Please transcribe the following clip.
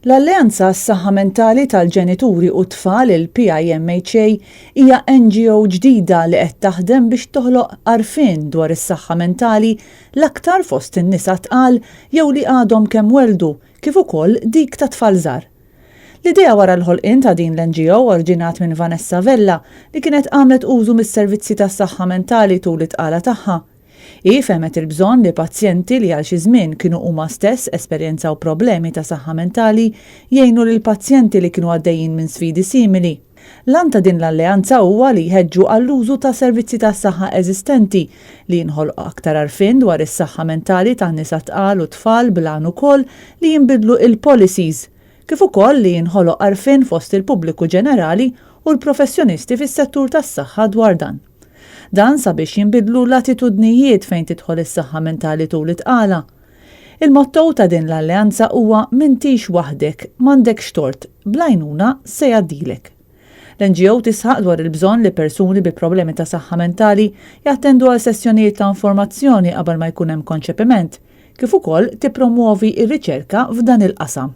L-Alleanza għas-Saħħa Mentali tal-Ġenituri u t-Tfal, il-PIMHA, hija NGO ġdida li qed taħdem biex toħloq għarfien dwar is-saħħa mentali l-aktar fost in-nisa tqal jew li għadhom kemm welldu kif ukoll dik ta' tfal żgħar. L-idea wara l-ħolqien ta' din l-NGO oriġinat minn Vanessa Vella li kienet għamlet użu mis-servizzi tas-saħħa mentali tul it-tqala tagħha. Hi fehmet il-bżonn li pazjenti li għal xi żmien kienu huma stess esperjenzaw problemi ta' saħħa mentali jgħinu lil pazjenti li kienu għaddejjin minn sfidi simili. L-għan ta' din l-alleanza huwa li jħeġġu għall-użu ta' servizzi tas-saħħa eżistenti, li jinħoloq aktar għarfien dwar is-saħħa mentali ta' nisa tqal u tfal bl-għan ukoll li jinbidlu il-policies, kif ukoll li jinħoloq għarfien fost il-pubbliku ġenerali u l-professjonisti fis-settur tas-saħħa dwar dan. Dan sabiex jinbidlu l-attitudnijiet fejn tidħol is-saħħa mentali tul it-tqala. Il-motto ta' din l-alleanza huwa M'intix waħdek, m'għandekx tort, bl-għajnuna se jgħaddilek. L-NGO tisħaq dwar il-bżonn li persuni bi problemi ta' saħħa mentali jattendu għal sessjonijiet ta' informazzjoni qabel ma jkun hemm konċepiment, kif ukoll tippromwovi r-riċerka f'dan il-qasam.